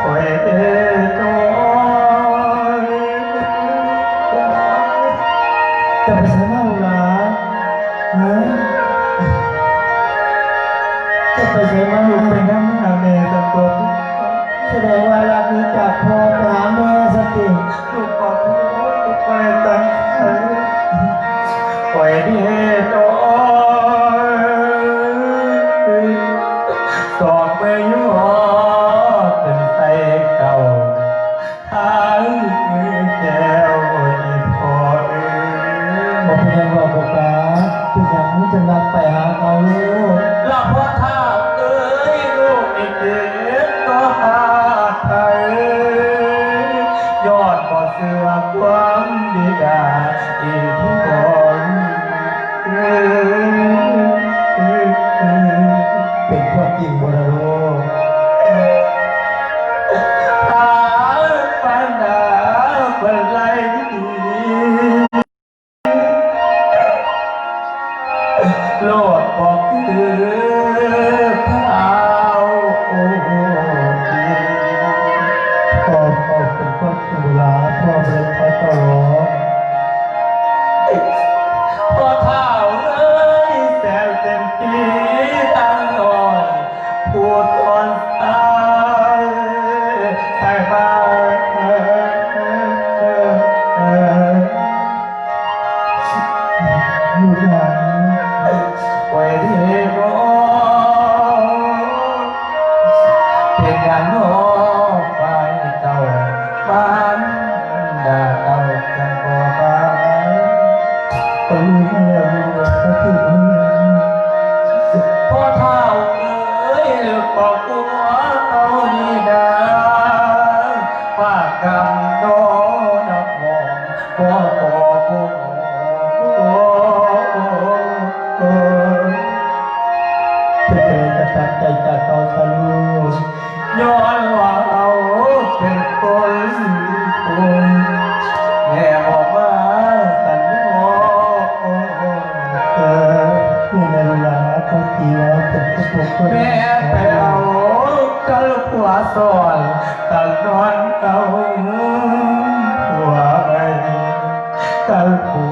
ຂ້ອຍເດີນ້ອງ ຈະໄປໃສມາລູກຫຼານ? ຮະ? ຈະໄປໃສມາລູກ? ໄປນຳຫາແມ່ຊັ້ນຕົວະ. ສະແດງວ່າລັກໜີຈາກພໍ່ໄປຫາແມ່ຊັ້ນຕິ? ລູກຂໍໂທດ ຂ້ອຍຕັ້ງໃຈ ຂ້ອຍເດີນ້ອງ ສອງມືຍກຂຶ້ນໃສ່ເຈົ້າ ທ້າວແກ້ວອີ່ພໍ່ເອີຍ. ບໍ່ເປັນຫຍັງດອກລູກຫຼານ, ເປັນຫຍັງ ມີແຕ່ລັກໄປຫາເຂົາໂລດ. ລະພໍ່ທ້າວເອີຍ ລູກນີ້ເຈັບຕໍ່ຫາໄທ ຍ້ອນບໍ່ເຊື່ອຄວາມບິດາອີ່ພໍ່ເອີຍ. ເປັນຄວາມຈິງບໍ່ລະລູກ? ຖ້າປານດາເພິ່ນໄລ່ໜີ ໂລດບໍ່ຄືຂ່າວໂອ້ ພໍ່ ພໍ່ເປັນຄົນໂບລານ ພໍ່ບໍ່ໄດ້ຂໍຕໍ່. ພໍ່ທ້າວເອີຍ ແສນເຕັມທີ່ຕັ້ງນ້ອຍ ຜູ້ຕ້ອນສາຍໃສ່ມາ ລູກຫຼານ ໄວ້ເດີນ້ອງ ເປັນຫຍັງນ້ອງຝ່າຍເຈົ້າ ມານດາເຈົ້າຈັ່ງບໍ່ມາ? ພໍ່ທ້າວເອີຍ ຄອບຄົວເຮົານີ້ນາ ປາກກຳໂດນນະໝອງ ບໍ່ ບໍ່ ບໍ່ ບໍ່ ເປັນຈັ່ງໃດກໍຕັດໃຈຈາກເຮົາຊະລູກ. ຍ້ອນວ່າເຮົາເປັນຄົນ ຄົນ ແມ່ບໍ່ມາສັນຍອງ ເອີ ແມ່ນແລ້ວລູກຫຼານ ເຂົາຊິວ່າເປັນຄົນ ຄົນ ແມ່ໄປເອົາກັນຜົວສອນ ກັນນອນເອົາຜົວໃໝ່ ກັນຜູ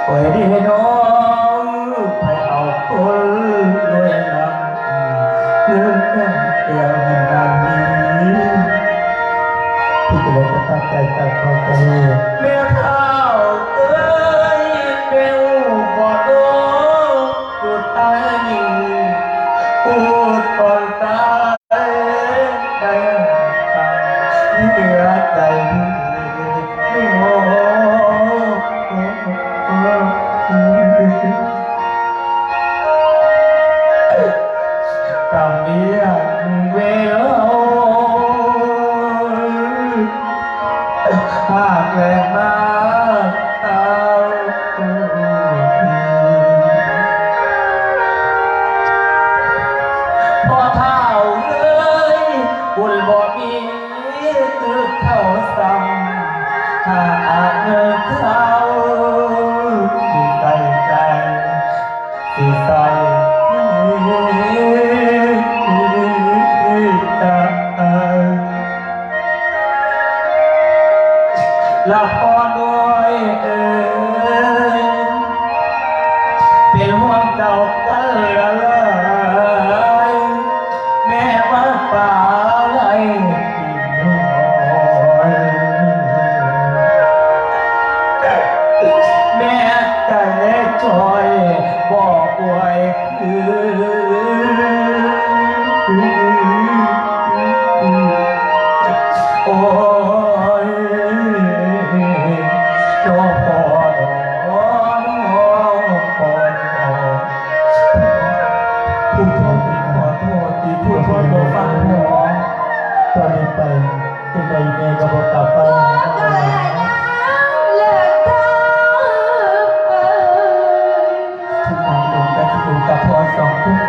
ໂອ້ຍເດີນ້ອງ ໃຜເອົາຄົນລວຍນຳ ເງິນເດືອນໃຫ້ນາງມີ ທີ່ຈະໄດ້ປະທັບໃຈກັບຄອບຄົວ. ແມ່ທ້າວເອີຍ ແມ່ຮູ້ບໍ່ນ້ອງ ຜູ້ຊາຍນີ້ ຜູ້ຕອນຕາຍ ໄດ້ຫາການເຫຼືອໃຈ ກຳວຽນເວລາ ຫາກແລນມາ ພໍ່ທ້າວເອີຍ ບຸນບໍ່ມີຄືເຂົາຊ້ຳ ຫາກເງິນເຂົາຊິໃສ່ໃຈ ຊິໃສ່ໃຈ ລະພໍ່ນ້ອຍເອີຍ ເປັນຫ່ວງເຈົ້າກັນຫຼາຍ ແມ່ວ່າປາໄຫຼ ແມ່ໃຈຈອຍບໍ່ອວຍຄື ໂອ້ຍ ນ້ອງພໍ່ ນ້ອງພໍ່ ຜູ້ພໍ່ ຂໍໂທດທີ່ຜູ້ພໍ່ບໍ່ຟັງພໍ່ ຕອນນີ້ໄປ ຈັ່ງໃດແມ່ກໍບໍ່ກັບໄປຫາ ທີ່ນາງດວງກະຊິຢູ່ກັບພໍ່ສອງຄົນ.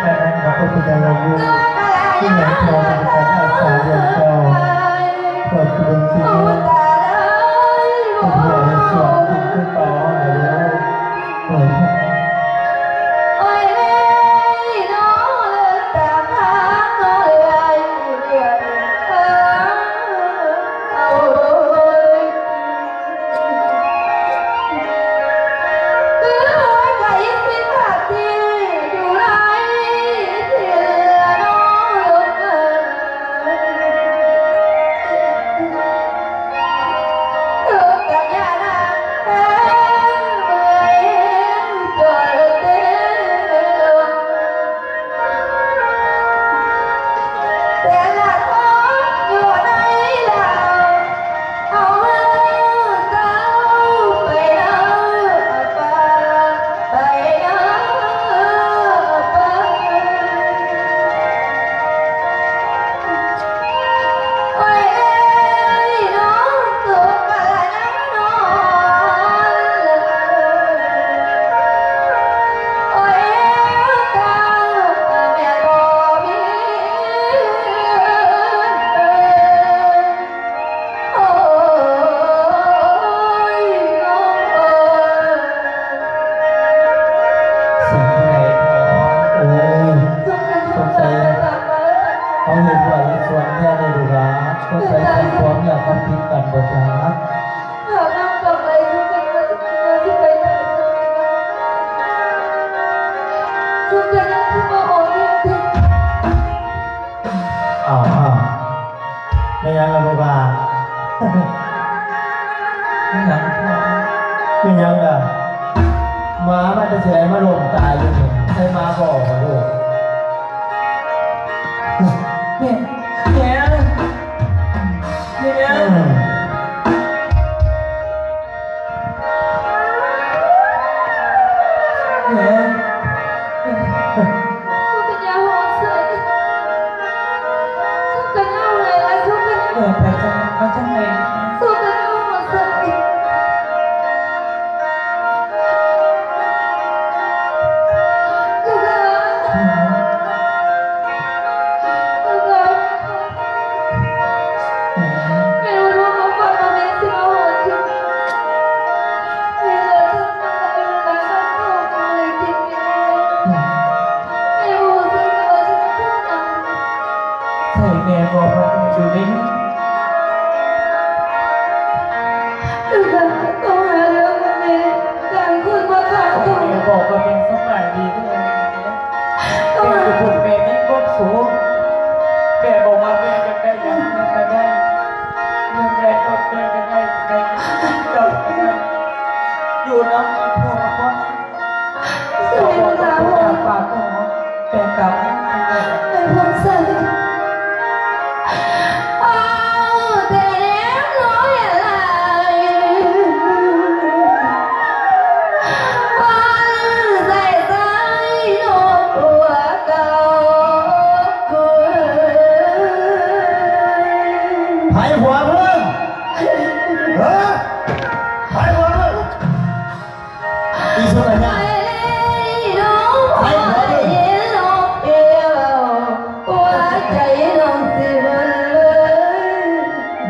ຫຍັງລະ? ໝາມາແຕ່ໃສມາລົ້ມຕາຍຢູ່ນີ້? ໃຜໝາບອກວ່າລູກ? ແມ່ ແມ່ ແມ່ ແມ່ ສູກັນຢ່າຮ້ອງໄຫ້ຫຼາຍ ສູກັນຢ່າ ແມ່ໄປຈັ່ງ ໄປຈັ່ງໃດ? ສູກັນຢ່າຮ້ອງໄຫ້ຫຼາຍ ລູກເອີຍ ລູກເອີຍ ແມ່ ແມ່ບໍ່ຮູ້ຄວາມຝັນວ່າແມ່ຊິມາຮອດຈຸດນີ້ ແມ່ເລີຍ ໃຊ່ແມ່ບໍ່ ມັນຢູ່ໃນ ຄືວ່າຕ້ອງຫາເລື່ອງໃຫ້ແມ່ ຈ້າງຄົນມາຂ້າພໍ່ ແມ່ບອກວ່າແມ່ສະບາຍດີເດີ ແມ່ຢູ່ພຸ້ນແມ່ມີຄວາມສຸກ ແມ່ບອກວ່າແມ່ຢາກໄດ້ຫຍັງແມ່ກໍໄດ້ ເງິນໄດ້ທອງແມ່ກໍໄດ້ ໄດ້ເຈົ້າກໍໄດ້ ຢູ່ນຳພໍ່ ເຈົ້າບອກວ່າຜູ້ຕາປາກບໍ່ຫອມ ແຕ່ກຳ ໃຜຜົວມຶງ? ເອີ ໃຜຜົວມຶງ? ອີສຸກະຍາ ໃຜຜົວມຶງ?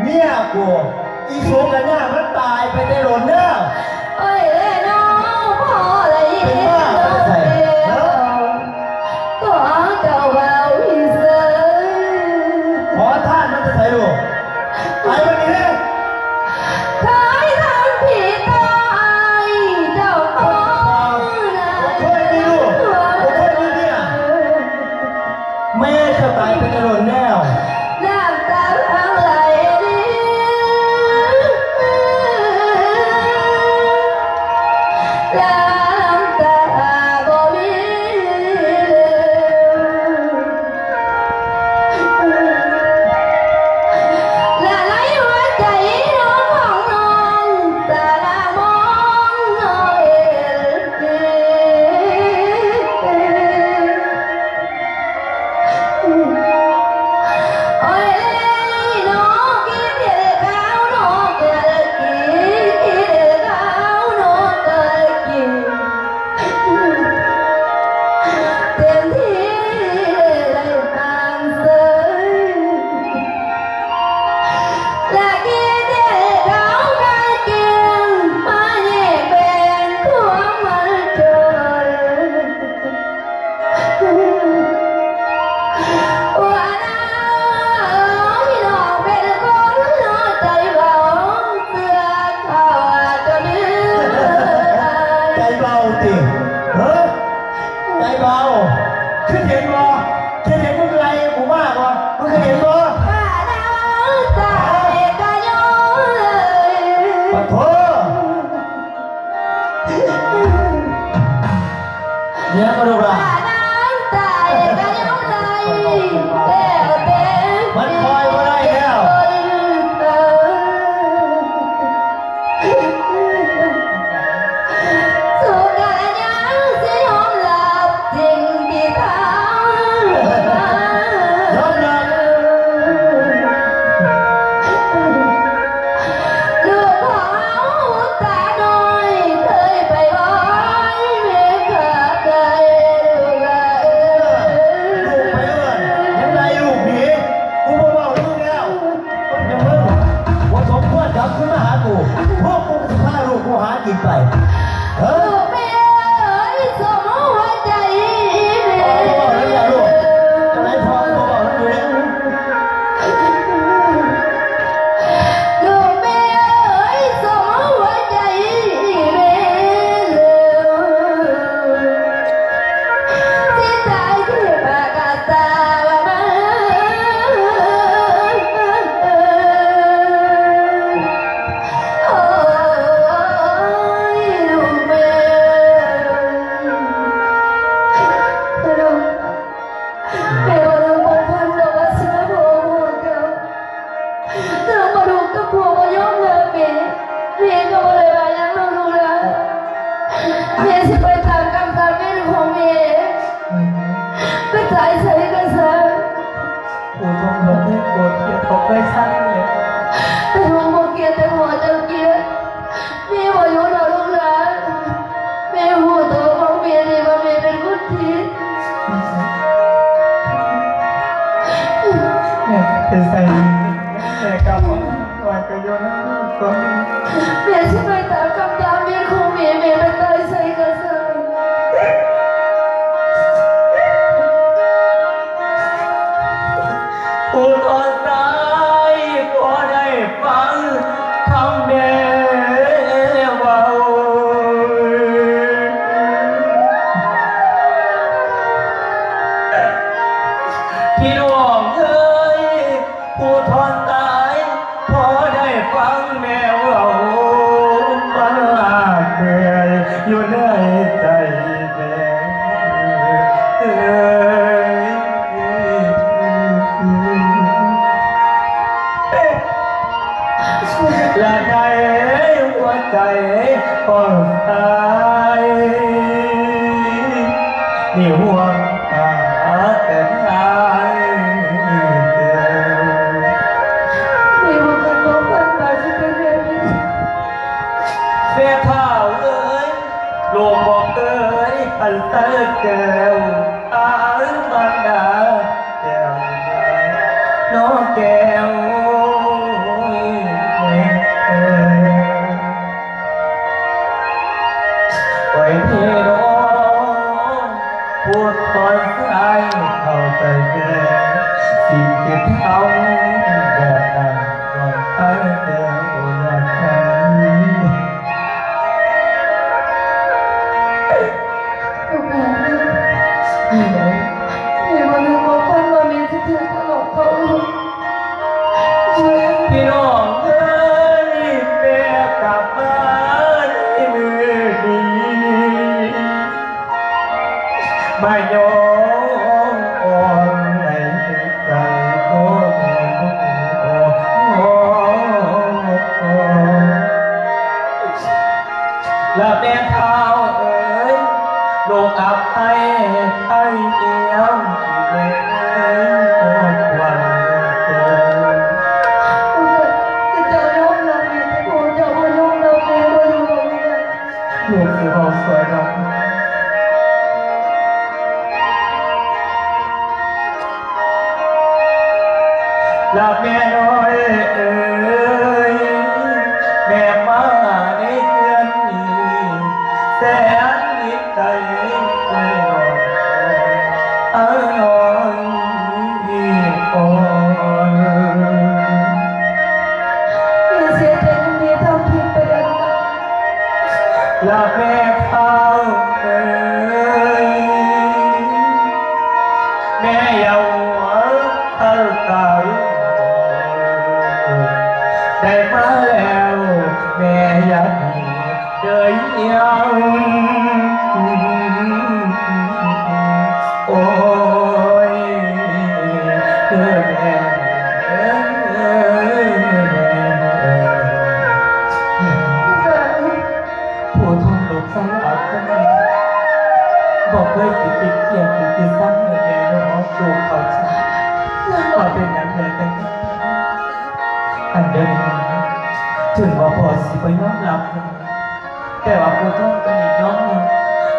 ເມຍກູ ອີສຸກະຍາມັນຕາຍໄປແຕ່ດົນແລ້ວ ເປັນບ້າມາແຕ່ໃສ? ຂໍທານມາແຕ່ໃສລູກ? ໄປບັດນີ້ເດ້ ເຄີຍມີລູກ ບໍ່ເຄີຍມີເມຍ ແມ່ເຈົ້າຕາຍໄປແຕ່ດົນແລ້ວ ນ້ຳຕາພັງໄຫຼ ຫຼ້ານ້ຳຕາບໍ່ມີ ລະໄຫຼຫົວໃຈນ້ອງຂອງນ້ອງ ສາລະມອງນ້ອງເອ ໂອ້ຍ ນ້ອງກິນເດກາວ ນ້ອງເກີດກິນ ກິນເດກາວ ນ້ອງເກີດກິນ ເຕັມທີ່ໄດ້ຫ່າງເສີຍ ລະກິນເດກາວການກິນ ມາແຍກແບ່ງຄວາມມັນຈົນ ວ່ານາ ພີ່ນ້ອງເປັນຄົນໃຈເບົາ ເຊື່ອຂ້າວ່າເຈົ້າເດີ ໃຈເບົາຕິ ເຮີ ໃຈເບົາ ຄິດເຫັນບໍ່? ຄິດເຫັນມຶງໄລ່ກູມາບໍ່? ມຶງເຄີຍເຫັນບໍ່? ປະໂທ ເມຍມາດູວ່າ ມັນຄອຍບໍ່ໄດ້ແລ້ວ ສຸກະຍັງຊິຍອມຮັບສິ່ງທີ່ທຳມາ ຍອມຮັບ ລູກຂອງເຮົາຕານ້ອຍ ເຄີຍໄປວອນເວນຂາໄກ ລູກເອີຍ ລູກໄປເອີ້ນ ຍັງໄດ້ລູກໜີ ກູບໍ່ເວົ້າ ແມ່ຊິໄປຕາມກຳຕາມເວນຂອງແມ່ ໄປຕາຍໃສກະຊ່າງ. ຜູ້ຄົນບໍ່ເຄີຍໂກດກຽດ ບໍ່ເຄີຍຊັງເລີຍ ແຕ່ເຮົາບໍ່ກຽດ ແຕ່ເຮົາເຈົ້າກຽດ. ແມ່ບໍ່ຢູ່ດອກລູກຫຼານ ແມ່ຮູ້ຕົວຂອງແມ່ດີວ່າແມ່ເປັນຄົນຜິດ. ແມ່ໄປໃສ ແມ່ກັບມາ ຂ້ອຍກະຢູ່ນຳລູກຕົວນີ້. ແມ່ຊິໄປຕາມກຳຕາມເວນຂອງແມ່ ແມ່ໄປຕາຍໃສກະຊ່າງ. ຜູ້ທອນຊາຍ ພໍໄດ້ຟັງຄຳແມ່ເວົ້າ ພີ່ນ້ອງເອີຍ ຜູ້ທອນຕາຍ ພໍໄດ້ຟັງແມ່ເວົ້າ ມັນລາກເມື່ອຍຢູ່ໃນໃຈແມ່ເອີຍ. ລະໃນຫົວໃຈຂອງອ້າຍ ມີຫ່ວງຫາແຕ່ທາງແກ້ວ. ແມ່ເຖົ້າເອີຍ ລູກບໍ່ເຄີຍອັນໃສແກ້ວ ອາຍມານດາແກ້ວ ນ້ອງແກ້ວ ໂອ້ຍ ພີ່ນ້ອງ ຜູ້ທອນຊາຍເຂົ້າໃຈແມ່ ສິ່ງທີ່ທຳແບບນັ້ນ ນ້ອງຊາຍແກ້ວບໍ່ຢາກທຳ. ລູກຫຼານ ແມ່ບໍ່ນຶກບໍ່ຝັນວ່າແມ່ຊິຖືກທະເລາະເຂົາ. ພີ່ນ້ອງເອີຍ ແມ່ກັບມາໃນມື້ນີ້ ມາຍ້ອນອ່ອນໃນໃຈພໍ່ແມ່ ລະແມ່ເຖົ້າເອີຍ ລູກອັບໃຫ້ໃຫ້ດຽວ ແມ່ເອີຍ ຄວາມເອີຍ ເຈົ້າຍອມຮັບແມ່ ແຕ່ພໍ່ເຈົ້າບໍ່ຍອມຮັບແມ່ ບໍ່ຢູ່ກັບແມ່. ລູກຊິເວົ້າຊ່ວຍດອກ ລະແມ່ນ້ອຍເອີຍ ແມ່ມາໃນເຮືອນນີ້ ແສນດີໃຈ ເອີຍນ້ອງ ເອີຍນ້ອງ ໂອ້ຍ ແມ່ເສຍໃຈນຳແມ່ທຳຜິດໄປແລ້ວ ລະແມ່ເຖົ້າເອີຍ ແມ່ຢ່າຫົວເທົ່າຕາຍ ໄດ້ມາແລ້ວແມ່ຢ່າໜີເດີຍາວ ໂອ້ຍ ເອີ ແມ່ເອີຍ ແມ່ເອີຍ ຜູ້ທອນລູກຊາຍອາກຄົນນີ້ ບໍ່ເຄີຍຊິຄິດກຽດຊິຄິດຊັງໃຫ້ແມ່ດອກ ລູກເຂົ້າໃຈ ວ່າເປັນຫຍັງແມ່ຈັ່ງ ອັນດຽວນີ້ ເຖິງວ່າພໍ່ຊິບໍ່ຍອມຮັບ ແຕ່ວ່າຜູ້ທອນກໍຍິນຍອມນຳ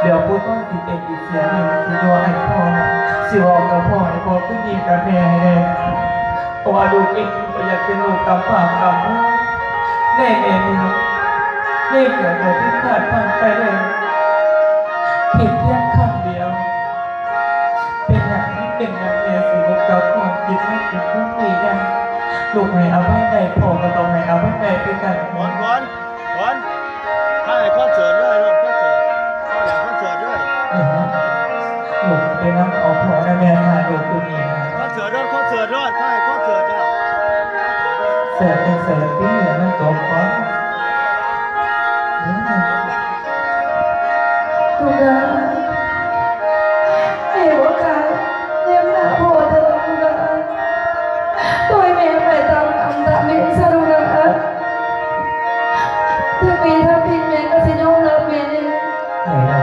ດຽວຜູ້ທອນຊິເປັນອີກເສຍໜຶ່ງ ຊິຢູ່ໃຫ້ພໍ່ ຊິເວົ້າກັບພໍ່ ໃຫ້ພໍ່ຄືນດີກັບແມ່ໃຫ້ແດ່ ເພາະວ່າລູກເອງກໍຢາກເປັນລູກກຳພ້າກຳພ້າ ແນ່ແມ່ເມືອງ ແມ່ເກີດມາຜິດພາດພລັ້ງໄປແລ້ວ ຜິດພຽງຄັ້ງດຽວ ເປັນຫຍັງ ເປັນຫຍັງແມ່ຊິບໍ່ກັບຄວາມຜິດມາເປັນຄົນດີໄດ້ ລູກໃຫ້ອະໄພໄດ້ ພໍ່ກໍຕ້ອງໃຫ້ອະໄພໄດ້ຄືກັນ ຄອນ ຄອນ ຄອນ ຖ້າໃຫ້ຄອນເສີດເລີຍ ຄອນເສີດ ເອົາຫຍັງຄອນເສີດເລີຍ ລູກໄປນຳເອົາພໍ່ນຳແມ່ ຖ້າລູກຢູ່ນີ້ນະ ຄອນເສີດເລີຍ ຄອນເສີດເລີຍ ຖ້າໃຫ້ຄອນເສີດເລີຍ ເສີດຈັ່ງເສີດຕິ ໃຫ້ມັນຈົບກ່ອນ. ລູກຫຼານ ແມ່ບໍ່ກ້າແນມໜ້າພໍ່ເທື່ອ ລູກຫຼານ ປ່ອຍແມ່ໄປຕາມກຳຕາມເວນຊະ ລູກຫຼານ. ເຖິງແມ່ທຳຜິດ ແມ່ກໍຊິຍອມຮັບແມ່ເອງ. ໃຫ້ເຮົາ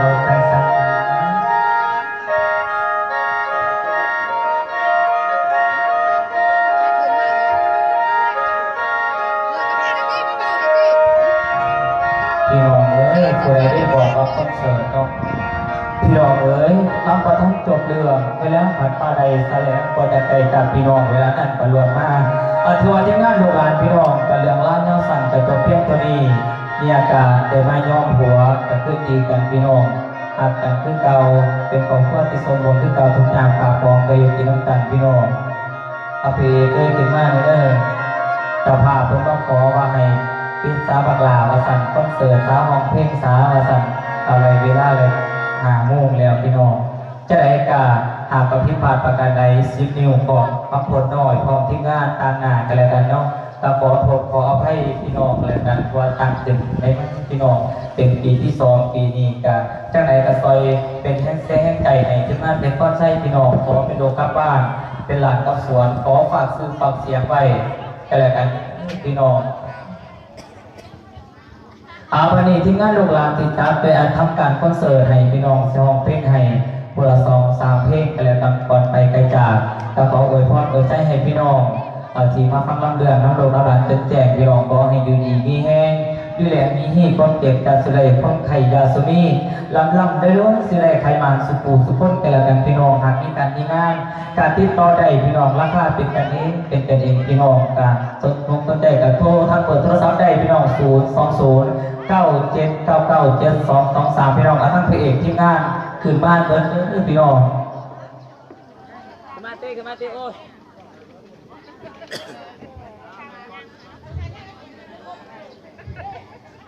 ເອີເນາະ ພີ່ນ້ອງເອີຍ ລຳບໍ່ທັນຈົບເລື່ອງ ເວລາຜ່ານມາໄດ້ສະແຫຼງ ບໍ່ຢາກໄດ້ຈາກພີ່ນ້ອງ ເວລານັ້ນກໍລ່ວງມາ. ເອີ ຖືວ່າທີມງານລູກຫຼານພີ່ນ້ອງ ກໍເລື່ອງລາວຍາວສັ້ນກໍຈົບພຽງເທົ່ານີ້. ເມຍກໍໄດ້ມາຍອມຜົວ ກໍຄືຕີກັນພີ່ນ້ອງ ຮັກກັນຄືເກົ່າ ເປັນຄອບຄົວທີ່ສົມບູນຄືເກົ່າ ທຸກຢ່າງຂ້າວຂອງກໍຢູ່ກິນນຳກັນພີ່ນ້ອງ. ເອົາພະເອກເອີຍ ຂຶ້ນມາແດ່ເດີ. ເຈົ້າພາບເພິ່ນມາຂໍວ່າໃຫ້ປິດສາບັກຫຼ້າວ່າຊັ້ນ ຄອນເສີດສາ ຮ້ອງເພງສາວ່າຊັ້ນ ເອົາໄວ້ເວລາແລ້ວ ຫ້າໂມງແລ້ວພີ່ນ້ອງ. ຈະໃດກະຫາກວ່າຜິດພາດປະການໃດ ສິບນິ້ວຂອງຄຳພົນນ້ອຍ ພ້ອມທີມງານຕາງໜ້າກັນແລ້ວກັນເນາະ ກະຂໍໂທດຂໍອະໄພພີ່ນ້ອງແລ້ວກັນ ເພາະວ່າຕັ້ງຂຶ້ນໃນມື້ ພີ່ນ້ອງ ເປັນປີທີສອງ ປີນີ້ກະ ຈັ່ງໃດກໍຊ່ອຍເປັນແຮງແຮງໃຈໃຫ້ທີມງານເພັດພອນໄຊພີ່ນ້ອງ ຂໍເປັນໂດກັບບ້ານ ເປັນຫຼານກັບສວນ ຂໍຝາກຊື່ຝາກສຽງໄວ້ກໍແລ້ວກັນພີ່ນ້ອງ. ອາ ບັດນີ້ທີມງານລູກຫຼານຊິຈັດໄປ ອາ ທຳການຄອນເສີດໃຫ້ພີ່ນ້ອງ ຊິຮ້ອງເພງໃຫ້ຜູ້ລະສອງສາມເພງກໍແລ້ວກັນ ກ່ອນໄປໄກຈາກ ກໍຂໍອວຍພອນອວຍໄຊໃຫ້ພີ່ນ້ອງ ເອີ ທີ່ມາຟັງລຳເລື່ອງນຳລູກນຳຫຼານຈົນແຈ້ງ ພີ່ນ້ອງຂໍໃຫ້ຢູ່ດີມີແຮງ ຢູ່ແລ້ວມີຮີ ຄວາມເຈັບຢ່າສູ່ໄດ້ ຄວາມໄຂ້ຢ່າສູ່ມີ ລ່ຳໆລວຍໆ ຊິໄດ້ໄຂໝານສູ່ຜູ້ສູ່ຄົນ ກໍແລ້ວກັນພີ່ນ້ອງ ຫາກມີການມີງານ ກະຕິດຕໍ່ໄດ້ພີ່ນ້ອງ ລາຄາເປັນກັນເອງ ເປັນກັນເອງພີ່ນ້ອງ ກະສົນອົກສົນໃຈກະໂທທາງເບີໂທລະສັບໄດ້ພີ່ນ້ອງ ສູນສອງສູນ ເກົ້າເຈັດເກົ້າເກົ້າ ເຈັດສອງສອງສາມ ພີ່ນ້ອງ ອາ ທັງພະເອກທີມງານຂຶ້ນມາເບິດເດີພີ່ນ້ອງ. ຂຶ້ນມາເຕະ ຂຶ້ນມາເຕະ ໂອ້ຍ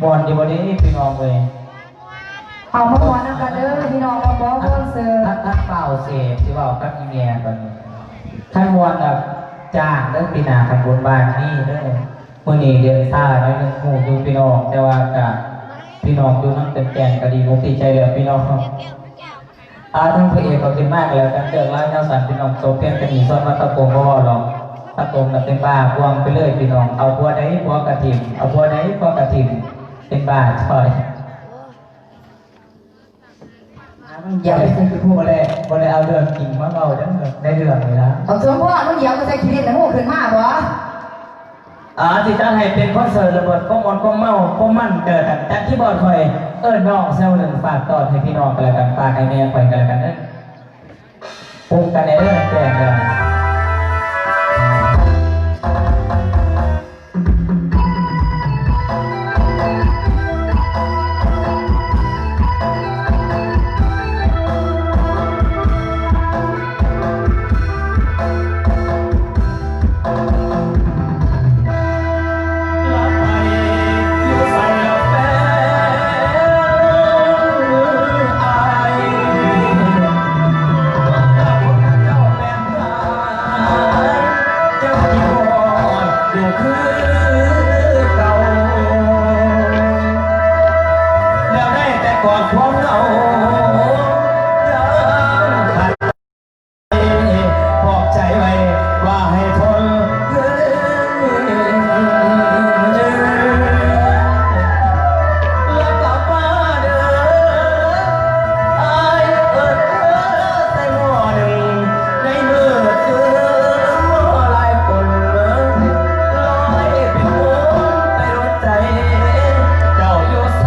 ມ່ວນຢູ່ບໍ່ນີ້ພີ່ນ້ອງເອີຍ? ເອົາມາມ່ວນນຳກັນເດີພີ່ນ້ອງ ມາບໍ່ຄອນເສີດ ທ່ານ ທ່ານ ທ້າວເສບ ຊິເວົ້າກັບອີ່ແມ່ຕອນນີ້ ຄັນມ່ວນລະຈ້າງເດີ ປີໜ້າຄັນບຸນບ້ານມີເດີ. ມື້ນີ້ເດີນຊ້າໜ້ອຍໜຶ່ງ ຮູ້ຢູ່ພີ່ນ້ອງ ແຕ່ວ່າກະພີ່ນ້ອງຢູ່ນຳເປັນແກງກະດີອົກດີໃຈແລ້ວພີ່ນ້ອງ. ອາ ທາງພະເອກກໍຂຶ້ນມາກໍແລ້ວກັນ ເລື່ອງລາວຍາວສັ້ນພີ່ນ້ອງ ຈົບພຽງແຕ່ນີ້ ສ່ວນວ່າຕາກົງບໍ່ເວົ້າດອກ ຕາກົງນະເປັນບ້າປ່ວງໄປເລີຍພີ່ນ້ອງ ເອົາຜົວໃດຜົວກະຖິ້ມ ເອົາຜົວໃດຜົວກະຖິ້ມ ເປັນບ້າຊ່ອຍ. ຢ່າໄປໃສ່ຄືຜູ້ບໍ່ໄດ້ ບໍ່ໄດ້ເອົາເລື່ອງຈິງມາເວົ້າເດີ ໃນເລື່ອງນີ້ລະ ບັກສົມພໍ ມຶງຢຽວກູໃສ່ຂີ້ດິນນະ ຫູຂຶ້ນມາບໍ່? ອາ ຊິຈັດໃຫ້ເປັນຄອນເສີດລະເບີດຄວາມມ່ວນຄວາມເມົາຄວາມມັນ ເຈີກັນ ຈັດຄີບອດຂ້ອຍ ເອີ້ນນ້ອງແຊວໜຶ່ງ ຝາກຕ້ອນໃຫ້ພີ່ນ້ອງກັນແລ້ວກັນ ຝາກໃຫ້ແມ່ຂ້ອຍກັນແລ້ວກັນເດີ ປຸກກັນແດ່ເດີ ແຈ້ງເດີ. ເຈົ້າຢູ່ໃສ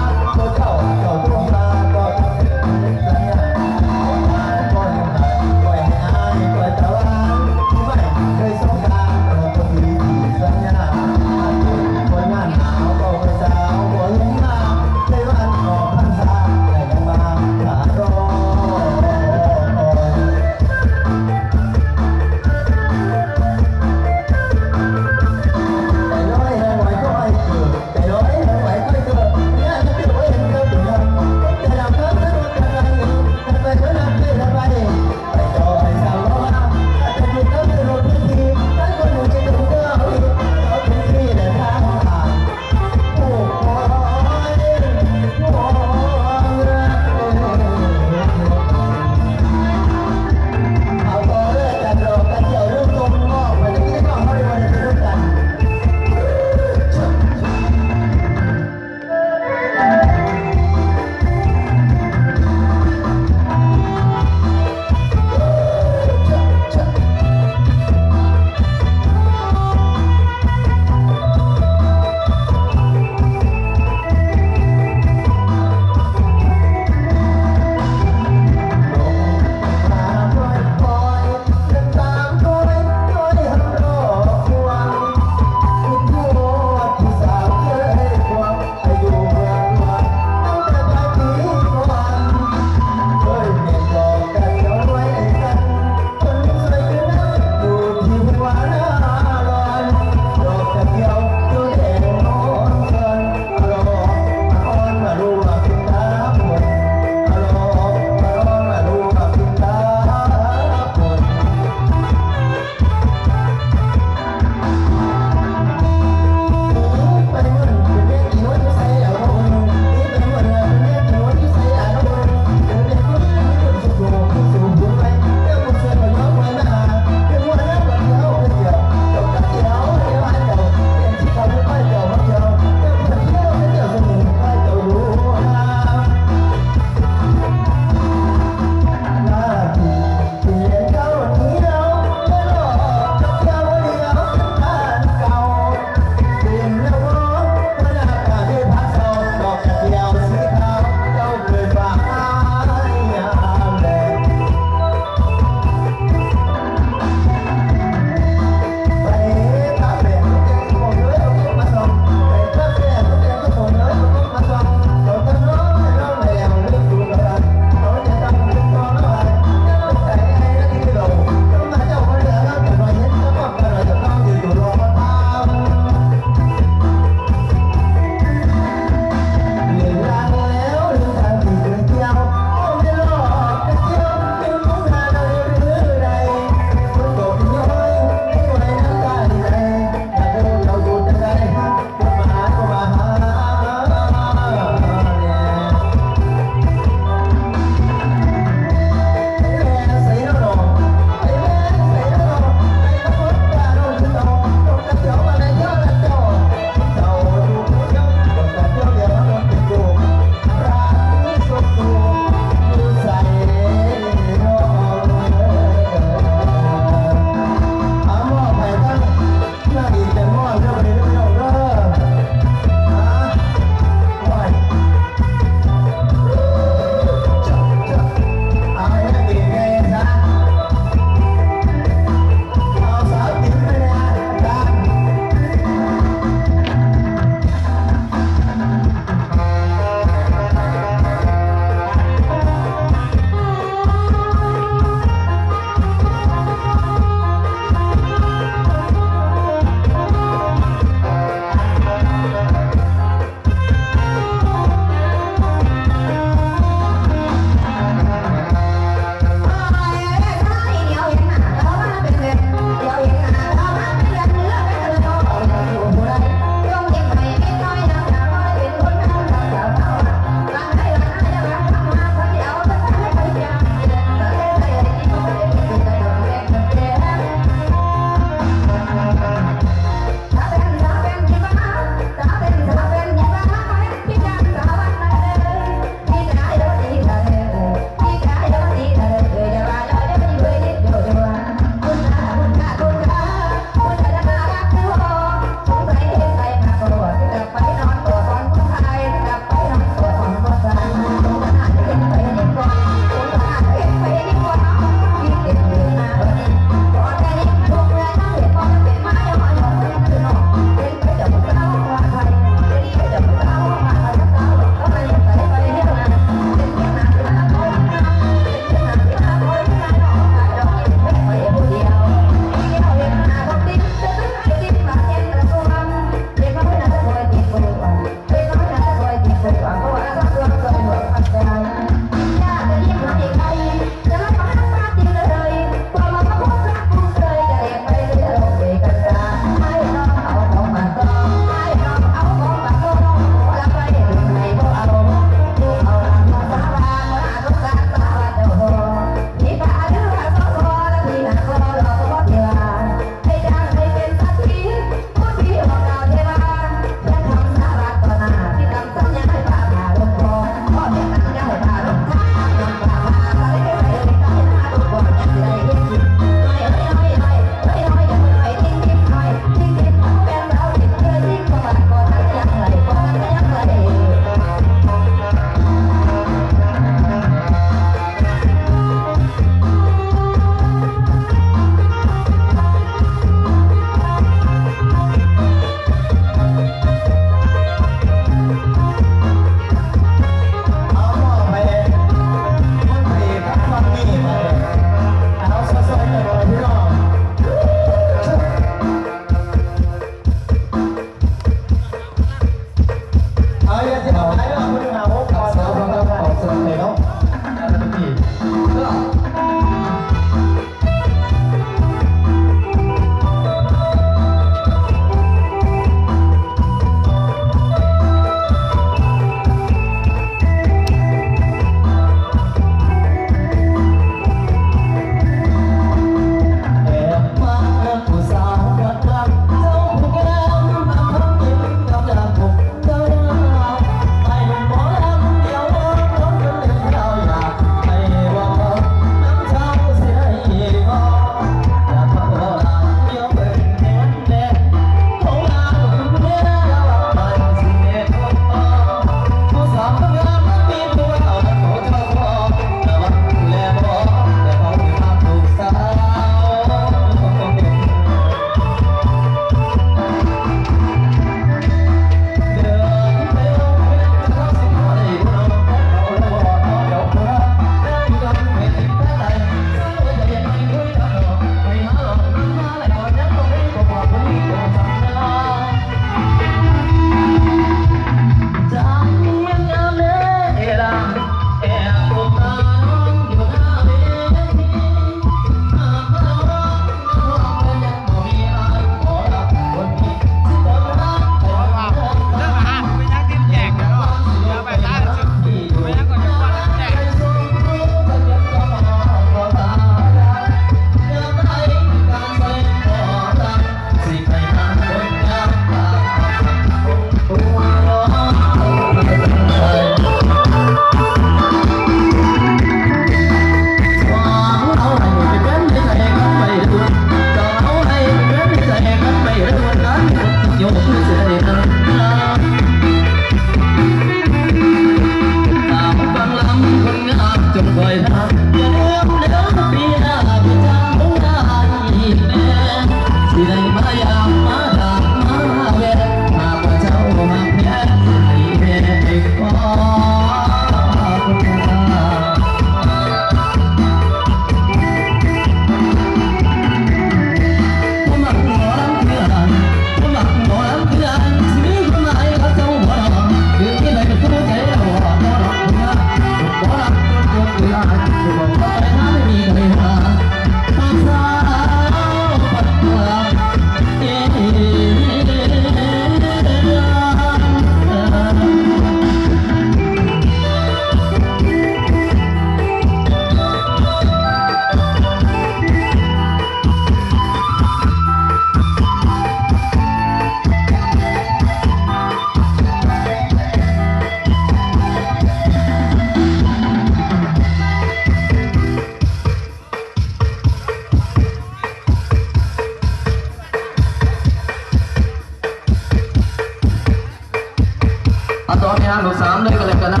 ໃຫ້ຫາລູກສາມເລີຍກໍແລ້ວກັນນະ.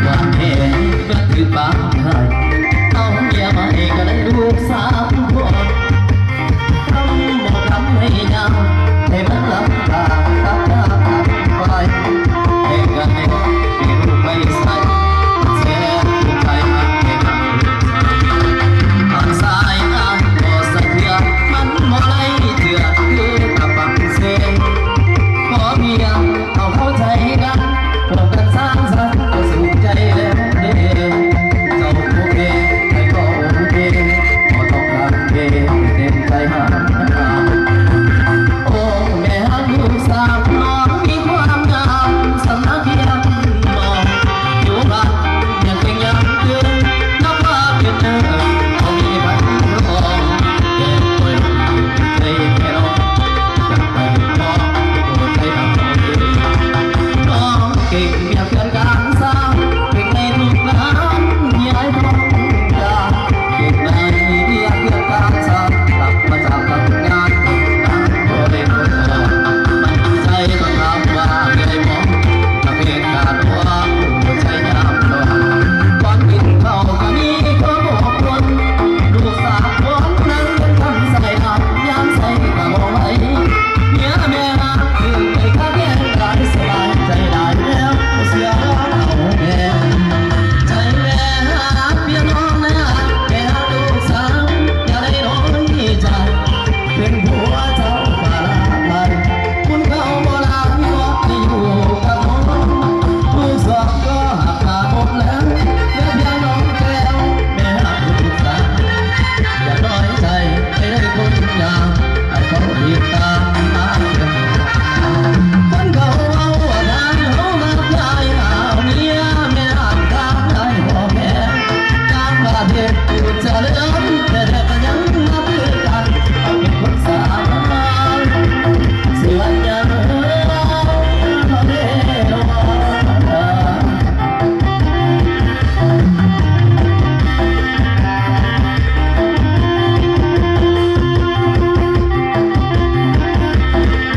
ວາງແຜນເມື່ອຖືກບາງໃຫ້ ເອົາເມຍໃໝ່ກໍໄດ້ລູກສາມຄົນ ທຳບໍ່ທຳໃຫ້ຍາວ ໃຫ້ມັນລຳບາກກັບຍາມໄປ ແຕ່ກໍໄດ້ ເປັນໄປໃສ ແຊບໃຈຮັກແຕ່ຮັກລູກສາວ ຫາກສາຍອ້າຍບໍ່ສະເທືອນ ມັນບໍ່ໄດ້ເຈື່ອນຄືກັບຝັ່ງເຊ ຂໍພຽງເຮົາເຂົ້າໃຈກັນ ຮ່ວມກັນສ້າງສັນກໍສຸກໃຈແລ້ວເດີ ເຈົ້າໂອເຄ ຂ້ອຍກໍໂອເຄ ບໍ່ຕ້ອງການເຄ ໃຫ້ເຕັມໃຈຫາ ໂອ້ ແມ່ຮັກລູກສາວນ້ອງມີຄວາມງາມ ສຳນັກຮຽນນ້ອງຢູ່ບ້ານ ຍັງເປັນຍາມຕື່ນ ນັບວ່າເປັນເອີ ບໍ່ມີໃຜຮອງ ແກ່ປ່ວຍໃຈແກ່ນ້ອງ ຢາກໄປຂໍໂອ້ໃຈນຳນ້ອງເອີຍ ນ້ອງເກັ່ງວຽກເຮືອນການຊານ ເກັ່ງໃນທຸກງານ ຍາຍນ້ອງຢາ ເກັ່ງໃນວຽກເຮືອນການຊານ ກັບມາຈາກທຳງານ ເກັບງານບໍ່ໄດ້ພົບ ໃນໃຈກໍຖາມວ່າເອື້ອຍບໍ່ ກະເພກກາດວ່າຫົວໃຈຍາມດອນ ກ່ອນກິນເຂົ້າກະມີຄວາມອົບອຸ່ນ ລູກສາມຄົນນັ່ງກັນທັງສາຍຕາ ຍາມໃສ່ກະບໍ່ໄຫວ ເມຍແມ່ນາງຄືໄປຄາແກງຫຼາຍ ສະບາຍໃຈຫຼາຍແລ້ວ ເສຍດອງເອົາແມ່ ໃຈແມ່ຫາເມຍນ້ອງນາ ແມ່ຫາລູກສາວ ຢ່າໄດ້ນ້ອຍໃຈ ເປັນຜົວເຈົ້າປາລະໄລ ບຸນເກົ່າບໍ່ລາຍ ບໍ່ໄດ້ຢູ່ກັບນ້ອງ ລູກສອງກໍຮັກມາໝົດແລ້ວ ເຫຼືອພຽງນ້ອງແກ້ວ ແມ່ຮັກລູກສາວ ຢ່ານ້ອຍໃຈ ໄປໄດ້ຄົນງາມ ໃຫ້ເຂົາຕິດຕາມມາເດີ ຄົນເຂົາເວົ້າວ່າທາງເຮົາຮັກຫຼາຍ ຫາເມຍແມ່ຮັກທາງໃດບໍ່ແພ້ ຕ່າງປະເທດຈະເລີນ ແຕ່ແທ້ກໍຍັງມາຄືກັນ ເຮົາເປັນຄົນສາມ ຊິວ່າຫຍັງເຮົາເດເນາະ.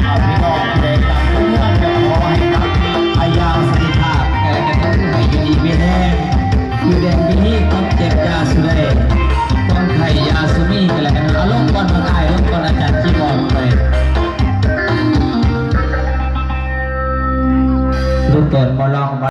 ເອົາ ພີ່ນ້ອງຜູ້ໃດກັບເຮືອນກໍຂໍໃຫ້ກັບໄປຢ່າງສັນຕິພາບ ແຕ່ກໍຂໍໃຫ້ຢູ່ດີມີແຮງ ຢູ່ແດນມີດີ ຄວາມເຈັບຢ່າສູ່ໄດ້ ຄວາມໄຂ້ຢ່າສູ່ມີ ກໍແລ້ວກັນ. ເອົາ ລົງກ່ອນ ເອົາ ອ້າຍລົງກ່ອນ ອາຈານຄີບອດໄປ ລູກຕົນບໍ່ຮ້ອງ